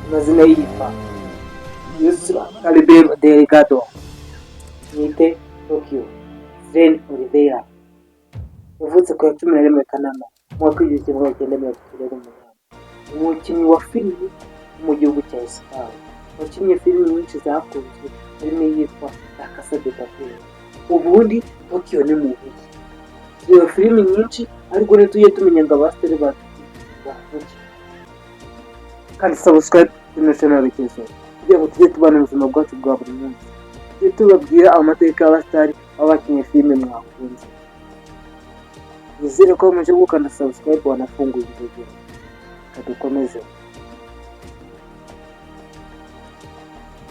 Amazina ye yitwa Yusra Calibero Delgado, mwite Tokyo Sren Oliveira. Yavutse ku ya 11 Kanama, umwaka w'1998. Umukinnyi wa filimi wo mu gihugu cya Esipanye, wakinnye filimi nyinshi zakunzwe, harimo iyitwa La Casa de Papel. Ubundi Tokyo ni muntu ki? Tureba filimi nyinshi, ariko ntitujye tumenya ngo abasitari bantu ki. Kandi subscribe kuri channel Rukezo kugira ngo tujye tubana ubuzima bwacu bwa buri munsi, tujye tubabwira amateka y'abasitari baba bakinnye filime mwakunze. Nizere ko mumaze gukanda subscribe, wanafunguye inzogera. Reka dukomeze.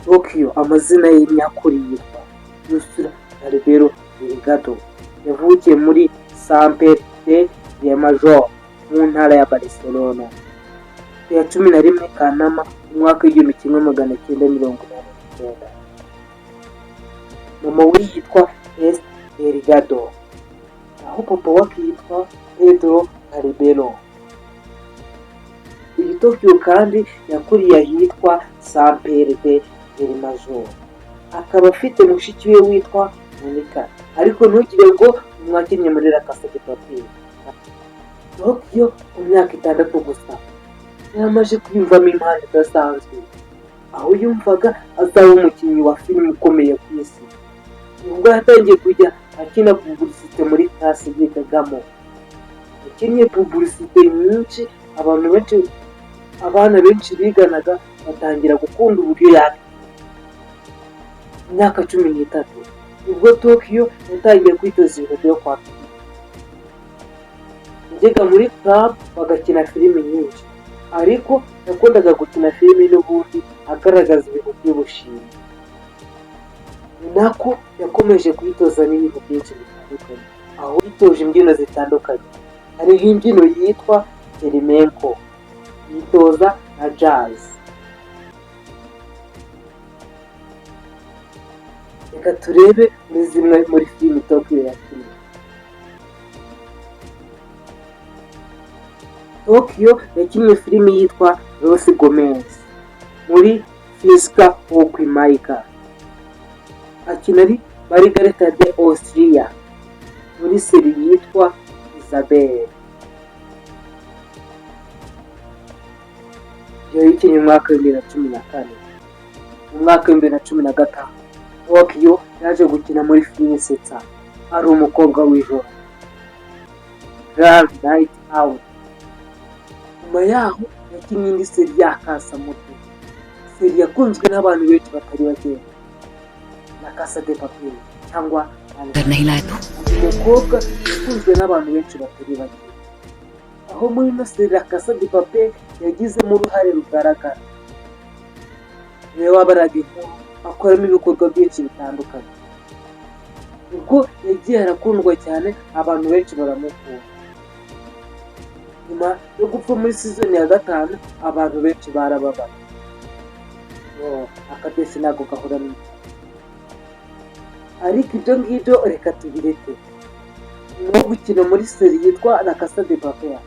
Tokyo, amazina ye nyakuri yitwa Yusra Calibero Delgado. Yavukiye muri Samper de Villamayor, mu ntara ya Barcelona, ku ya 11 Kanama, umwaka w'1989. Mama we yitwa Esther Delgado, naho papa we akitwa Pedro Calibero. Uyu Tokyo kandi yakuriye ahitwa Samper de Villamayor, akaba afite mushiki we witwa Monica, ariko ntugire ngo mwakinnye muri La Casa de Papel. Tokyo ku myaka 6 gusa yamaze kwiyumvamo impano idasanzwe, aho yumvaga azaba umukinnyi wa filime ukomeye ku isi. Nubwo yatangiye kujya akina publicité muri classe yigagamo, yakinnye publicité nyinshi, abantu benshi, abana benshi biganaga batangira gukunda uburyo yaka. Imyaka 13 nibwo Tokyo yatangiye kwitoza ibintu byo kwakira. Yajyaga muri club bagakina filimi nyinshi, ariko yakundaga gukina filimi n'ubundi agaragaza ibintu by'ubushimwe. Ni nako yakomeje kwitoza n'ibintu byinshi bitandukanye, aho yitoje imbyino zitandukanye, hariho imbyino yitwa flamenco, yitoza na jazz. Reka turebe muri zimwe muri filimi Tokyo yakinnye. Tokyo yakinnye filimi yitwa Rosy Gomez muri Fisca Okwimaica, akina ari Margarita de Austria muri seri yitwa Isabel. Yayikinnye mu mwaka w'2014. Mu mwaka w'2015 Tokyo yaje gukina muri filime isetsa ari umukobwa w'ijoro, Girl Night Out. Nyuma yaho yakinnye indi seri y'akasamutwe, seri yakunzwe n'abantu benshi batari bakeya, La Casa de Papel cyangwa डर नहीं लाए तो Uyu mukobwa yakunzwe n'abantu benshi batari bake, aho muri ino seri La Casa de Papel yagizemo uruhare rugaragara. Niwe wabaraga inkuru, akoramo ibikorwa byinshi bitandukanye. Ubwo yagiye arakundwa cyane, abantu benshi baramukunda. Nyuma yo gupfa muri season ya 5, abantu benshi barababaye. Yo, akadesi ntabwo gahora mu, ariko ibyo ngibyo reka tubireke. Nyuma yo gukina muri seri yitwa La Casa de Papel,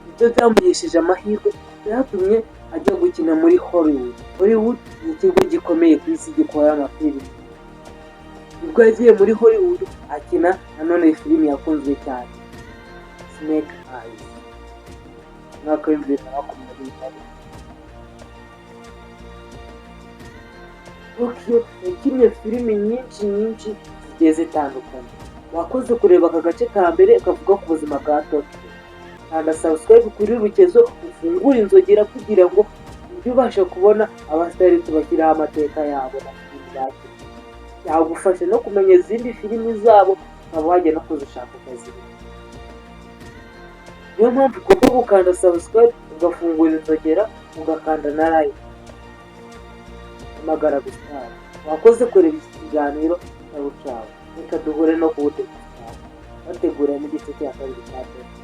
ibyo byamuhesheje amahirwe, byatumye ajya gukina muri Hollywood. Hollywood ni ikigo gikomeye ku isi gikora amafilimi. Nibwo yagiye muri Hollywood, akina nanone filimi yakunzwe cyane, Snake Eyes, umwaka w'2021. Tokyo yakinnye filimi nyinshi nyinshi zigiye zitandukanye. Wakoze kureba aka gace ka mbere kavuga ku buzima bwa Tokyo. Kanda subscribe kuri Rukezo, ufungure inzogera kugira ngo ujye ubasha kubona abasitari tubashyiraho amateka yabo na filimi bakinnye. Byagufasha no kumenya izindi filimi zabo, ukaba wajya no kuzishaka ukazibona. Niyo mpamvu ugomba gukanda subscribe, ugafungura inzogera, ugakanda na like. Hamagara Gustave. Wakoze kureba iki kiganiro. Ciao ciao, reka duhure no ku wundi Gustave bategura n'igice cya kabiri cya Tokyo.